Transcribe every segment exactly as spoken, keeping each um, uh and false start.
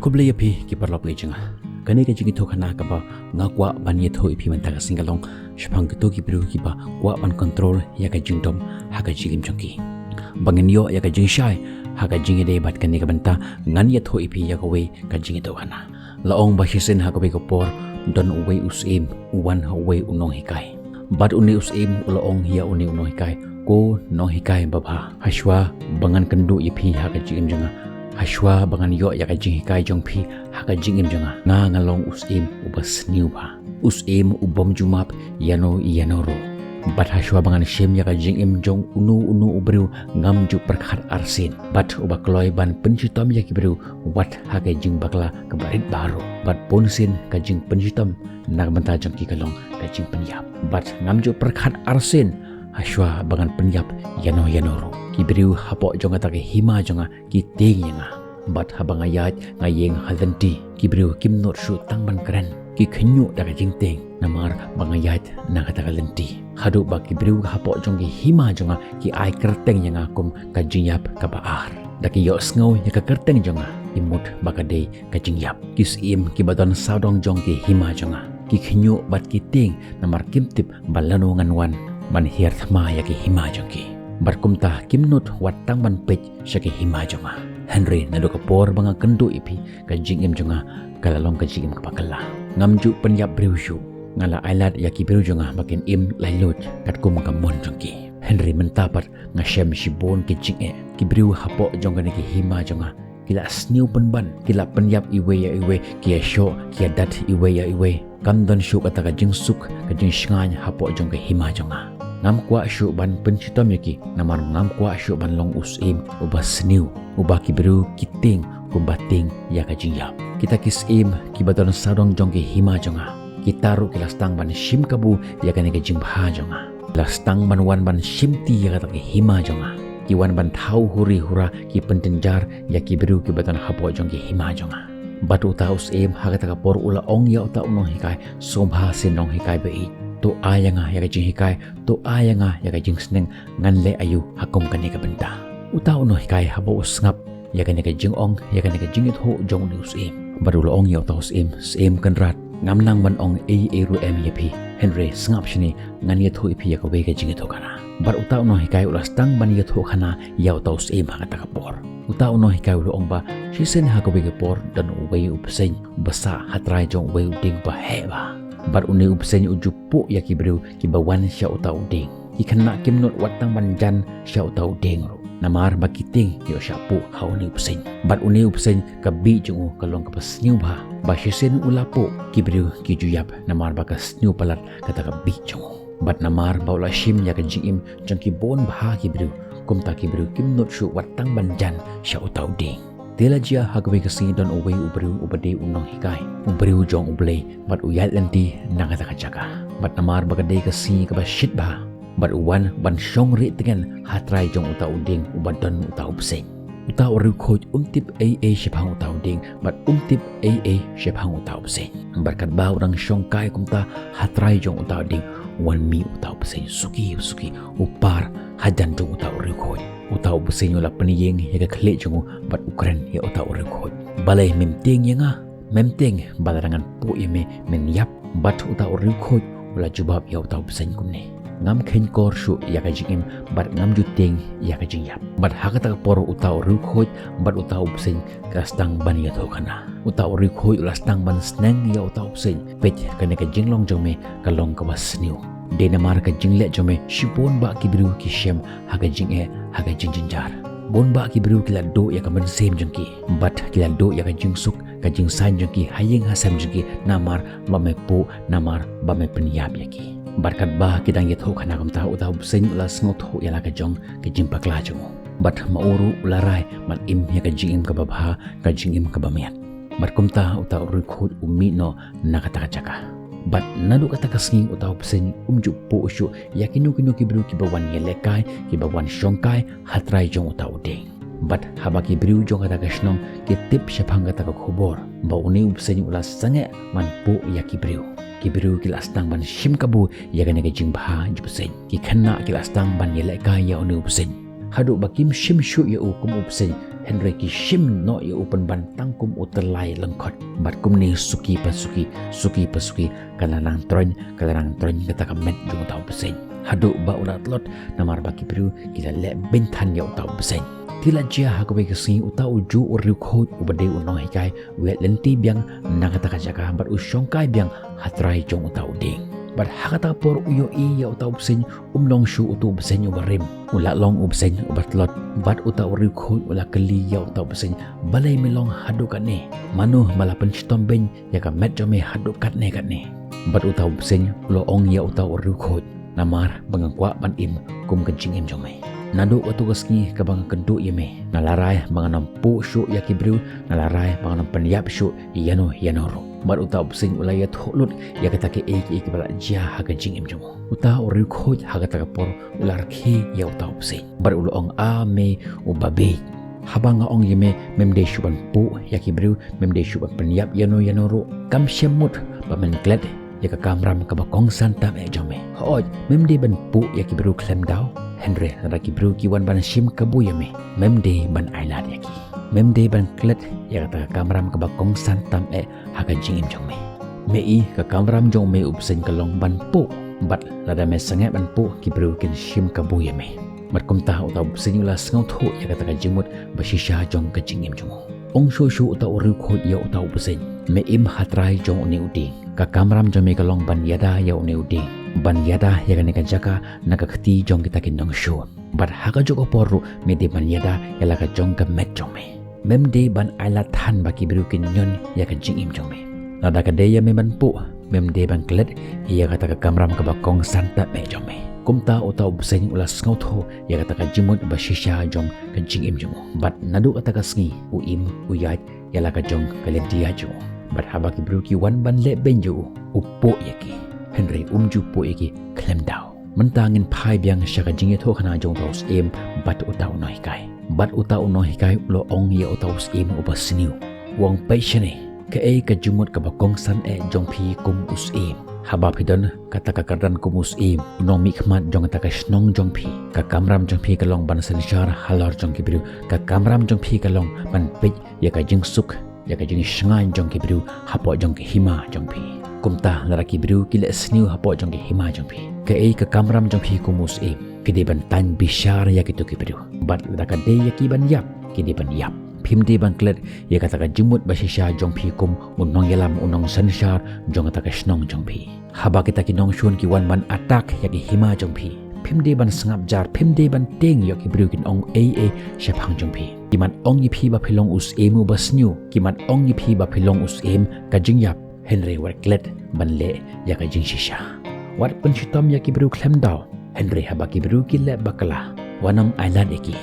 Khublei ïa phi ki paralok ki jong nga. Kane ka jingïathuhkhana kaba nga kwah ban ïathuh ïa phi mynta ka sngi ka long shaphang kito ki briew kiba kwah ban control ïa ka jingdom ha ka jingim jong ki. Ba ngin ïoh ïa ka jingshai ha ka jingïadei bad kane ka bynta ngan ïathuh ïa phi ïa kawei ka jingïathuhkhana. La ong ba shisien ha kawei ka por don uwei u syiem u wan ha uwei u nonghikai. Bad une u syiem u la ong ïa une u nonghikai, ko nonghikai babha, hashwa ba ngan kynduh ïa phi ha ka jingim jong nga, hashwa ba ngan ïoh ïa ka jinghikai jong phi ha ka jingim jong nga, nga ngan long u syiem uba sniew bha, u syiem u bym ju map ïano ïano ruh. Bad hashwa ba ngan shim ïa ka jingim jong uno uno u briew ngam ju pyrkhat arsien. Bad uba kloi ban pynshitom ïa ki briew wat ha ka jingbakla kaba rit baroh. Bad bunsien ka jingpynshitom na ka bynta jong ki ka long ka jingpynïap. Bad ngam ju pyrkhat arsien hashwa ba ngan pynïap ïano ïano ruh. Ki briew hapoh jong kata ka hima jong nga ki tieng ïa nga. Bad haba nga ïaid nga ïeng ha lynti, ki briew kim nud shuh tang ban kren, ki khynñiuh da ka jingtieng namar ba nga ïaid na kata ka lynti. Haduh ba ki briew hapoh jong ki hima jong nga ki ai kyrteng ïa nga kum ka jingïap kaba ar. Da ki ïohsngew ïa ka kyrteng jong nga ki mut ba ka dei ka jingïap. Ki syiem kiba don sawdong jong ki hima jong nga ki khynñiuh bad ki tieng namar kim tip ba lano ngan wan ban hiar thma ïa ki hima jong ki. Bad kumta kim nud wat tang ban peit sha ki hima jong nga. Hynrei naduh ka por ba nga kynduh ïa phi ka jingim jong nga ka la long ka jingim kaba kylla. Ngam ju pynïap briew shuh. Nga la ailad ïa ki briew jong nga ba kin im laitluid katkum ka mon jong ki. Hynrei mynta pat nga shem shibun ki jingeh. Ki briew hapoh jong kane ki hima jong nga ki la sniew pynban, ki la pynïap iwei ïa iwei, ki ïashoh ki ïadat iwei ïa iwei. Kam don shuh kata ka jingsuk ka jingshngaiñ hapoh jong ka hima jong nga. Ngam kwah shuh ban pynshitom ïa ki namar ngam kwah shuh ban long u syiem uba sniew, uba ki briew ki tieng kumba tieng ïa ka jingïap. Kita ki syiem kiba don sawdong jong ki hima jong nga kita ruh ki la sdang ban shim kabu ïa kane ka jingbha jong nga. La sdang ban wan ban shimti ïa kata ka hima jong nga. Ki wan ban thaw huri hura ki pynjynjar ïa ki briew kiba don hapoh jong ki hima jong nga. Bad uta u syiem ha kata ka por u la ong ïa uta u nonghikai, sngewbha seh nonghikai ba ïeit, to ai ïa nga ïa ka jinghikai, to ai ïa nga ïa ka jingsneng, ngan leh aïu ha kum kane ka bynta. Uta u nonghikai haba u sngap ïa kane ka jingong, ïa kane ka jingïathuh jong une u syiem, bad u la ong ïa uta u syiem, Syiem Kynrad, ngam nang ban ong ei ei ruh em ïa phi. Hynrei sngap shane, ngan ïathuh ïa phi ïa kawei ka jingïathuhkhana. Bad uta u nonghikai u la sdang ban ïathuhkhana ïa uta u syiem ha kata ka por. Uta u nonghikai u la ong ba shisien ha kawei ka por don uwei u bseiñ ba sah ha trai jong uwei u dieng ba heh bha. Bad une u bseiñ u ju puh ïa ki briew kiba wan sha uta u dieng. Ki khynnah kim nud wat tang ban jan sha uta u dieng ruh namar ba ki tieng ïoh shah puh ha une u bseiñ. Bad une u bseiñ ka bih jong u ka long kaba sniew bha, ba shisien u la puh ki briew ki ju ïap namar ba ka sniew palat kata ka bih jong u. Bad namar ba u la shim ïa ka jingim jong ki bun bha ki briew, kumta ki briew kim nud shuh wat tang ban jan sha uta u dieng. Te la jia ha kawei ka sngi don uwei u briew uba dei u nonghikai, u briew jong U Blei, bad u ïaid lynti na kata ka jaka. Bad namar ba ka dei ka sngi kaba shit bha, bad u wan ban shong rieh tngen ha trai jong uta u dieng uba don uta u bseiñ. Uta u riewkhuid um tip ei ei shaphang uta u dieng, bad um tip ei ei shaphang uta u bseiñ. Bad katba u dang shong kai kumta ha trai jong uta u dieng, u wan mih uta u bseiñ suki suki, u par hajan jong uta u riewkhuid. Uta u bseiñ u la pynïeng ïa ka khlieh jong u bad u kren ïa uta u riewkhuid, balei mem tieng ïa nga? Mem tieng ba lada ngan puh ïa me men ïap? Bad uta u riewkhuid u la jubab ïa uta u bseiñ kumne, ngam kheiñkor shuh ïa ka jingim bad ngam ju tieng ïa ka jingïap. Bad ha kata ka por uta u riewkhuid bad uta u bseiñ ki la sdang ban ïathuhkhana. Uta u riewkhuid u la sdang ban sneng ïa uta u bseiñ, peit, kane ka jinglong jong me ka long kaba sniew. Dei namar ka jingleh jong me shibun bah ki briew ki shem ha ka jingeh, ha ka jingjynjar. Bun bah ki briew ki la duh ïa ka mynsiem jong ki, bad ki la duh ïa ka jingsuk ka jingsaiñ jong ki ha ïing ha sem jong ki, namar ba me puh, namar ba me pynïap ïa ki. Bad katba ki dang ïathuhkhana kumta, uta u bseiñ u la sngewthuh ïa la ka jong ka jingbakla jong u. Bad ma u ruh u la rai ban im ïa ka jingim kaba bha, ka jingim kaba miat. Bad kumta uta u riewkhuid u mih noh na kata ka jaka. Bad naduh kata ka sngi uta u bseiñ um ju puh shuh ïa kino kino ki briew kiba wan ïalehkai, kiba wan shong kai ha trai jong uta u dieng. Bad haba ki briew jong kata ka shnong ki tip shaphang kata ka khubor ba une u bseiñ u la sangeh ban puh ïa ki briew, ki briew ki la sdang ban shim kabu ïa kane ka jingbha jong u bseiñ. Ki khynnah ki la sdang ban ïalehkai ïa une u bseiñ. haduh ba kim shim shuh ïa u kum u bseiñ, hynrei ki shim noh ïa u pynban tang kum u tyllai lyngkhot. Bad kumne suki pa suki, suki pa suki, ka la nang troiñ, ka la nang troiñ kata ka met jong uta u bseiñ, haduh ba u la tlot, namar ba ki briew ki la leh beiñ than ïa uta u bseiñ. Te la jia ha kawei ka sngi, uta u juh u riewkhuid uba dei u nonghikai, u ïaid lynti biang na kata ka jaka bad u shongkai biang ha trai jong uta u dieng. Bad ha kata ka por u ïohi ïa uta u bseiñ, um long shuh uta u bseiñ uba rim. U la long u bseiñ uba tlot. Bad uta u riewkhuid u la kylli ïa uta u bseiñ, balei me long haduh katne? Mano ba la pynshitom beiñ ïa ka met jong me haduh katne katne? Bad uta u bseiñ u la ong ïa uta u riewkhuid, namar ba nga kwah ban im kum ka jingim jong me. Naduh kato ka sngi kaba nga kynduh ïa me, nga la rai ba ngan ym puh shuh ïa ki briew, nga la rai ba ngan ym pynïap shuh ïano ïano ruh. Bad uta u bseiñ u la ïathuh lut ïa kata kiei kiei kiba la jia ha ka jingim jong u. Uta u riewkhuid ha kata ka por u la rkhie ïa uta u bseiñ. Bad u la ong, a me uba bieit, haba nga ong ïa me, mem dei shuh ban puh ïa ki briew, mem dei shuh ban pynïap ïano ïano ruh, kam shym mut ba men klet ïa ka kamram kaba kongsan tam eh jong me. Hooid, mem dei ban puh ïa ki briew khlem daw, hynrei lada ki briew ki wan ban shim kabu ïa me, mem dei ban ailad ïa ki. Mem dei ban klet ïa kata ka kamram kaba kongsan tam eh ha ka jingim jong me. Me i, ka kamram jong me u bseiñ ka long ban puh, bad lada me sangeh ban puh, ki briew kin shim kabu ïa me. Bad kumta uta u bseiñ u la sngewthuh ïa kata ka jingmut ba shisha jong ka jingim jong u. Ong shuh shuh uta u riewkhuid ïa uta u bseiñ, me im ha trai jong une u dieng. Ka kamram jong me ka long ban ïada ïa une u dieng, ban ïada ïa kane ka jaka na ka kti jong kita ki nongshun. Bad ha kajuh ka por ruh me dei ban ïada ïa la ka jong ka met jong me. Mem dei ban ailad than ba ki briew kin ñion ïa ka jingim jong me. Lada ka dei ïa me ban puh, mem dei ban klet ïa kata ka kamram kaba kongsan tam eh jong me. Kumta uta u bseiñ u la sngewthuh ïa kata ka jingmut ba shisha jong ka jingim jong u. Bad naduh kata ka sngi u im u ïaid ïa la ka jong ka lynti ïaid jong u. Bad haba ki briew ki wan ban leh beiñ ïa u, u puh ïa ki. Hynrei um ju puh ïa ki khlem daw. Mynta ngin phai biang sha ka jingïathuhkhana jong uta u syiem bad uta u nonghikai. Bad uta u nonghikai u la ong ïa uta u syiem uba sniew, u ong, peit shane, kaei ka jingmut kaba kongsan eh jong phi kum u syiem? Haba phi don kata ka kyrdan kum u syiem, u nongmihkhmat jong kata ka shnong jong phi, ka kamram jong phi ka long ban synshar halor jong ki briew, ka kamram jong phi ka long ban peit ïa ka jingsuk, ïa ka jingshngaiñ jong ki briew hapoh jong ka hima jong phi. Kumta lada ki briew ki leh sniew hapoh jong ka hima jong phi, kaei ka kamram jong phi kum u syiem? Phi dei ban tang bishar ïa kito ki briew. Bad lada ka dei ïa ki ban ïap, ki dei ban ïap. Phim dei ban klet ïa kata ka jingmut ba shisha jong phi kum u nongïalam, u nongsynshar jong kata ka shnong jong phi. Haba kita ki nongshun ki wan ban attack ïa ki hima jong phi, phim dei ban sngap jar, phim dei ban tieng ïoh ki briew kin ong ei ei shaphang jong phi. Ki mat ong ïa phi ba phi long u syiem uba sniew, ki mat ong ïa phi ba phi long u syiem ka jingïap, hynrei wat klet ban leh ïa ka jingshisha. Wat pynshitom ïa ki briew khlem daw, hynrei haba ki briew ki leh bakla, wat nym ailad ïa ki.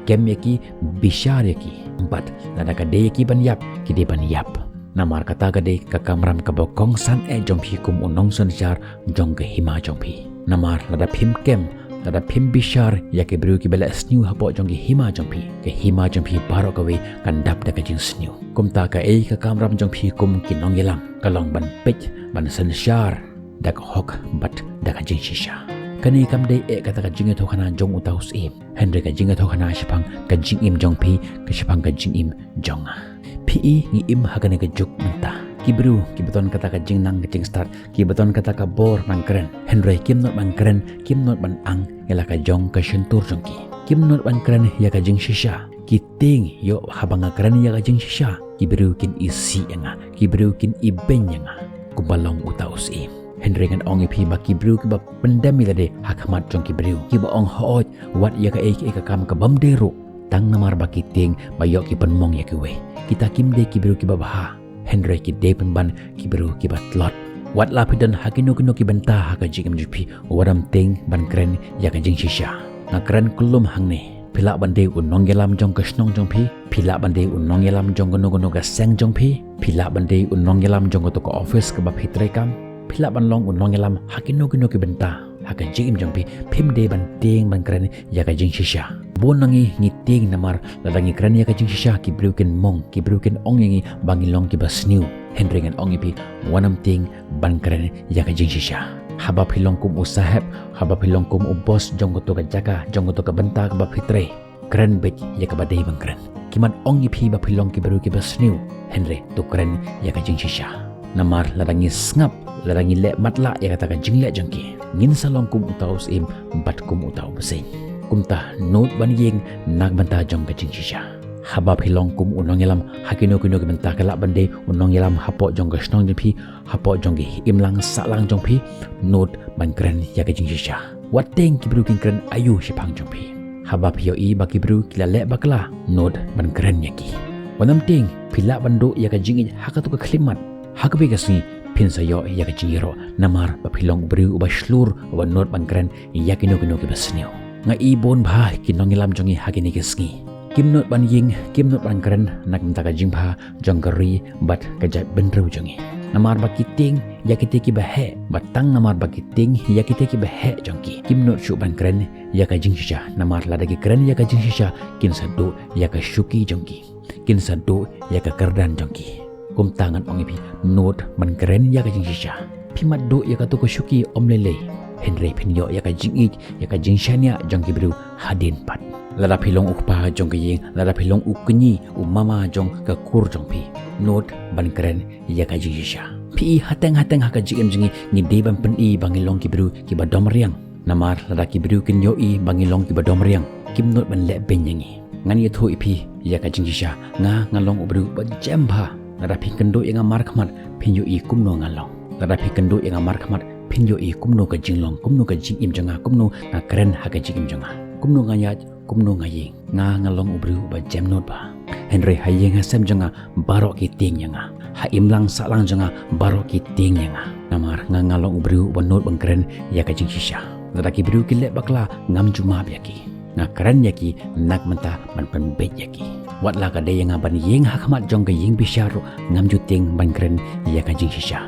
Kem ïa ki, bishar ïa ki. Bad lada ka dei ïa ki ban ïap, ki dei ban ïap. Namar kata ka dei ka kamram kaba kongsan eh jong phi kum u nongsynshar jong ka hima jong phi. Namar lada phim kem, lada phim bishar ïa ki briew kiba leh sniew hapoh jong ka hima jong phi, ka hima jong phi baroh kawei kan dap da ka jingsniew. Kumta kaei ka kamram jong phi kum ki nongïalam? Ka long ban peit, ban synshar da ka hok bad da ka jingshisha. Kane kam dei eh kata ka jingïathuhkhana jong uta u syiem, hynrei ka jingïathuhkhana shaphang ka jingim jong phi, ka shaphang ka jingim jong nga. Phi i, ngi im ha kane ka juk mynta. Ki briew kiba don kata ka jingnang ka jingstad, kiba don kata ka bor ban kren, hynrei kim nud ban kren, kim nud ban ang ïa la ka jong ka shyntur jong ki. Kim nud ban kren ïa ka jingshisha. Ki tieng ïoh haba nga kren ïa ka jingshisha, ki briew kin isih ïa nga, ki briew kin ibeiñ ïa nga, kumba long uta u syiem. Hynrei ngan ong ïa phi ba ki briew kiba pyndem ïa lade ha khmat jong ki briew, kiba ong hooid wat ïa kaei kaei ka kam kabym dei ruh, tang namar ba ki tieng ba ïoh ki pynmong ïa kiwei, kita kim dei ki briew kiba bha, hynrei ki dei pynban ki briew kiba tlot. Wat la phi don ha kino kino ki bynta ha ka jingim jong phi, wat nym tieng ban kren ïa ka jingshisha. Nga kren kyllum hangne. Phi lah ban dei u nongïalam jong ka shnong jong phi, phi lah ban dei u nongïalam jong kano kano ka seng jong phi, phi lah ban dei u nongïalam jong kato ka office kaba phi treikam, phi lah ban long u nongïalam ha kino kino ki bynta ha ka jingim jong phi, phim dei ban tieng ban kren ïa ka jingshisha. Bun na ngi ngi tieng namar lada ngi kren ïa ka jingshisha, ki briew kin mong, ki briew kin ong ïa ngi ba ngi long kiba sniew. Hynrei ngan ong ïa phi, wat nym tieng ban kren ïa ka jingshisha. Haba phi long kum u saheb, haba phi long kum u boss jong kato ka jaka, jong kato ka bynta kaba phi trei, kren beit ïa kaba dei ban kren. Kim ong ïa phi ba phi long ki briew kiba sniew, hynrei to kren ïa ka jingshisha. Namar lada ngi sngap, lada ngi leh matlah ïa kata ka jingleh jong ki, ngin sa long kum uta u syiem bad kum uta u bseiñ. Kumta nud ban ïeng na ka bynta jong ka jingshisha. Haba phi long kum u nongïalam ha kino kino ki bynta, ka lah ban dei u nongïalam hapoh jong ka shnong jong phi, hapoh jong ki imlang sahlang jong phi, nud ban kren ïa ka jingshisha. Wat tieng ki briew kin kren aïu shaphang jong phi. Haba phi ïohi ba ki briew ki la leh bakla, nud ban kren ïa ki. Wat nym tieng, phi lah ban duh ïa ka jingïeit ha kato ka khyllipmat, ha kawei ka sngi phin sa ïoh ïa ka jingïaroh, namar ba phi long u briew uba shlur, uba nud ban kren ïa kino kino kiba sniew. Nga i bun bha ki nongïalam jong ngi ha kine ki sngi kim nud ban ïeng, kim nud ban kren na ka bynta ka jingbha jong ka ri bad ka jaitbynriew jong ngi. Namar ba ki tieng ïa kito kiba heh, bad tang namar ba ki tieng ïa kito kiba heh jong ki, kim nud shuh ban kren ïa ka jingshisha. Namar lada ki kren ïa ka jingshisha, kin sa duh ïa ka shuki jong ki, kin sa duh ïa ka kyrdan jong ki. Kumta ngan ong ïa phi, nud ban kren ïa ka jingshisha. Phi mat duh ïa kato ka shuki ym lei lei, hynrei phin ïoh ïa ka jingïeit, ïa ka jingshaniah jong ki briew hadien pat. Lada phi long u kpa jong ka ïing, lada phi long u kñi, u mama jong ka kur jong phi, nud ban kren ïa ka jingshisha. Phi i, hateng hateng ha ka jingim jong ngi, ngi dei ban pyni ba ngi long ki briew kiba dom riang. Namar lada ki briew kin ïohi ba ngi long kiba dom riang, kim nud ban leh beiñ ïa ngi. Ngan ïathuh ïa phi ïa ka jingshisha, nga, nga long u briew uba jem bha. Lada phi kynduh ïa nga markhmat, phin ïohi kumno nga long. Lada phi kynduh ïa nga markhmat, phin ïohi kumno ka jinglong, kumno ka jingim jong nga, kumno nga kren ha ka jingim jong nga, kumno nga ïaid, kumno nga ïeng. Nga, nga long u briew uba jem nud bha. Hynrei ha ïing ha sem jong nga, baroh ki tieng ïa nga. Ha imlang sahlang jong nga, baroh ki tieng ïa nga. Namar nga, nga long u briew uba nud ban kren ïa ka jingshisha. Lada ki briew ki leh bakla, ngam ju map ïa ki. Nga kren ïa ki na ka bynta ban pynbeit ïa ki. Wat la ka dei ïa nga ban ïeng ha khmat jong ka ïingbishar ruh, ngam ju tieng ban kren ïa ka jingshisha.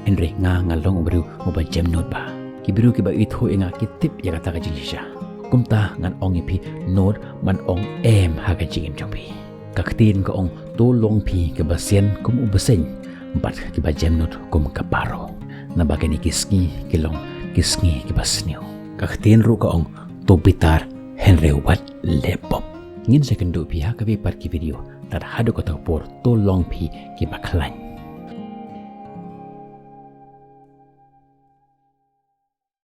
Hynrei nga, nga long u briew uba jem nud bha. Ki briew kiba ithuh ïa nga ki tip ïa kata ka jingshisha. Kumta ngan ong ïa phi, nud ban ong em ha ka jingim jong phi. Ka ktien ka ong, to long phi kiba sian kum u bseiñ, bad kiba jem nud kum ka paro. Naba kine ki sngi ki long ki sngi kiba sniew. Ka ktien ruh ka ong, to bitar hynrei wat leh pop. Ngin sa ïakynduh pat ha kawei pat ki video. Tad haduh kato ka por, to long phi kiba khlaiñ.